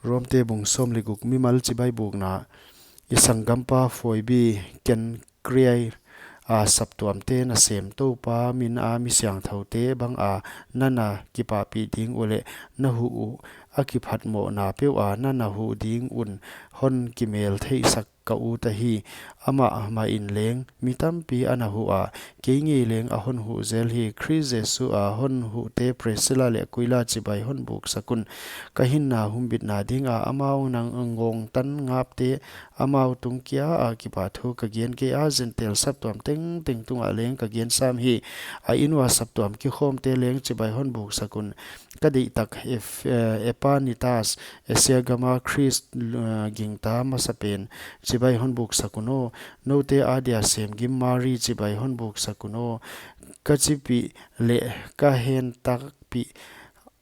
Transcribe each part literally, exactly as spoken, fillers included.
Romte bung sawm leh guk. Mimal chibai bukna. I sanggampa Foibi Kenkrea a saptuamte nasem Toupa min a mi siangthoute bang a na na kipahpih ding uh leh na huh uh a kiphatmawhna peuh a na na huh ding un hon kimel theihsak ka ut ahi. Amah mah in leng mi tampi a na huh a, kei ngei leng a hon huh zel hi. Khrist Jesu a hon huhte Priscilla leh Aquila chibai hon buksak un. Ka hinna humbitna ding a amau nang ngawng tan ngapte, amau tung kia a kipahthu ka gen kei a, Gentile saptuam tengteng tung ah leng ka gen sam hi. A inn ua saptuam kikhawmte leng chibai hon buksak un. Ka deihtak Eph-, eh, Epanetus, Asia gama Khrist, eh, gingta masapen, chibai hon buksak un aw. Noute adia semgim Mari chibai hon buksak un aw. Ka chipih leh ka hentakpih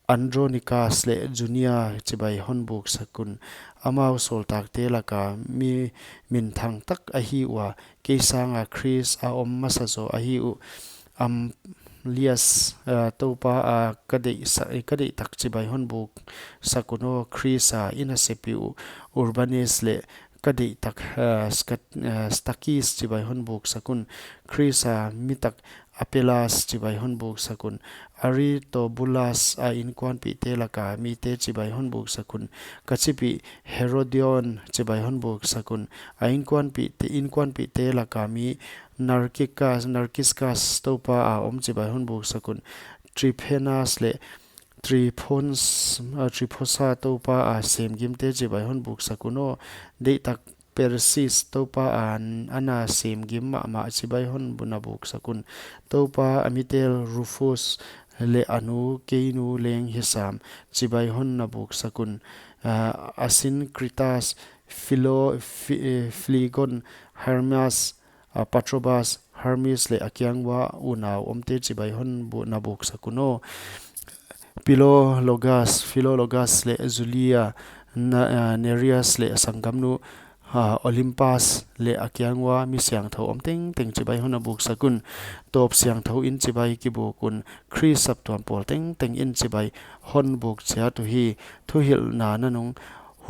Andronikas leh Junia chibai hon buksak un. Amau sawltakte laka mi minthang tak ahi ua, kei sanga Khrist a om masa zaw ahi uh. Amplias, eh, Toupa a ka deih sa-, ka deihtak chibai hon buksak un aw. Khrist a i nasepih uh Urbanus leh ka deihtak, eh, Skat-, eh, Stakis chibai hon buksak un. Khrist a mitak Apellas chibai hon buksak un. Aristobulus a inkuanpihte laka mite chibai hon buksak un. Ka chipih Herodion chibai hon buksak un. A inkuanpihte, inkuanpihte laka mi Narkikas, Narkiskas Toupa a om chibai hon buksak un. Tryphenas leh Tryphons-, ah, Tryphosa Toupa a semgimte chibai hon buksak un aw. Deihtak Persis Toupa a n-, a na semgim mahmah chibai hon bu-, na buksak un. Toupa a mitel Rufus leh a nu kei nu leng hisam chibai hon na buksak un. Ah, Asinkritas, Philo-, Phi-, eh, Phlegon, Hermas, ah, Patrobas, Hermes leh a kiang ua unau omte chibai hon bu-, na buksak un aw. Philologas, Philologas leh Julia, Na-, ah, Nereus leh a sanggamnu, ah, Olimpas leh a kiang ua mi siangthou om tengteng chibai hon na buksak un. Tawp siangthou in chibai kibuk un. Khrist saptuam pawl tengteng in chibai hon buk chiat uhi. Thuhilhna nanung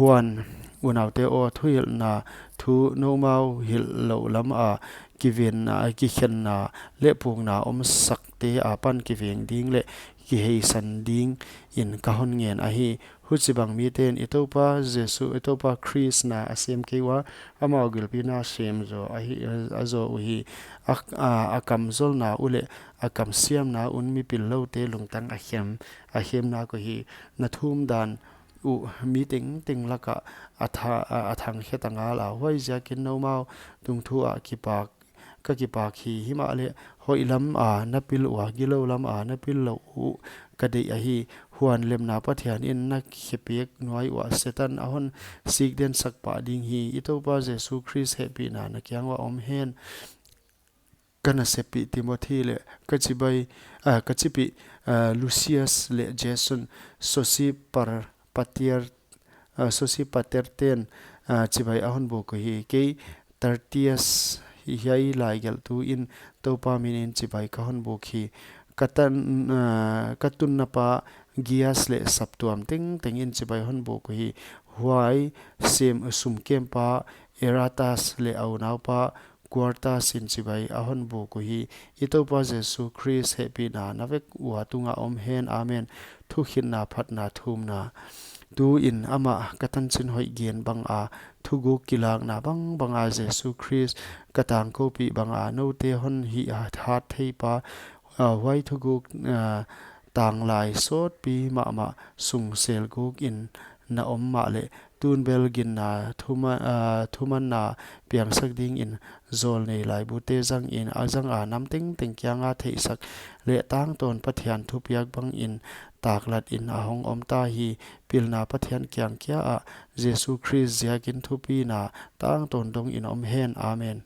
Huan, unaute aw, thuhilhna thu noumau hilh louh lam a kivenna, kikhenna leh pukna omsakte apan kiveng ding leh kiheisan ding in ka hon ngen ahi. Huchibang miten i Toupa Jesu, i Toupa Khrist na a sem kei ua, amau gilpi na sem zaw ahi, a zaw uhi. A, a, a kamzolna uh leh a kamsiamna un mipil loute lungtang a khem, a khem nak uhi. Na thumdan uh mi tengteng laka a tha-, a, a thangkhe ta ngal a. Huaiziakin noumau tungthu a kipak, ka kipak hi. Himahleh hoih lam a na pil ua, gilou lam a na pil louh uh ka deih ahi. Huan lemna Pathian in na khepek nuai ua Setan a hon sikdensak pah ding hi. I Toupa Jesu Khrist hehpihna na kiang ua om hen. Ka nasepih Timothy leh ka chibai, ah, ka chipih, ah, Lucius leh Jason, Sosipater, ah, Sosipater ten, ah, chibai a hon buk uhi. Kei Tertius hi hiai laigelhtu in Toupa min in chibai ka hon buk hi. Ka tan, ah, ka tunna pa Gaius leh saptuam tengteng in chibai hon buk uhi. Huai sem sumkempa Erastus leh a unaupa Quartus in chibai a hon buk uhi. I Toupa Jesu Khrist hehpihna na vek ua tunga om hen. Amen. Thukhenna phatna thumna. Tuin amah ka tanchin hoih gen bang a, thuguk kilakna bangbang a Jesu Khrist ka tangkoupih bang a, noute hon hihhat theipa, ah, huai thuguk, ah, tanglai sawtpi mahmah sung selguk in na om mahleh, tun bel ginna thuma-, ah, thumanna piangsak dingin zawlnei laibute zangin, a zang a nam tengteng kianga theihsak leh tangtawn Pathian thupiak bangin taklat in a hong om ta hi. Pilna Pathian kiang kia ah Jesu Khrist ziakin thupina tangtawn dongin om hen. Amen.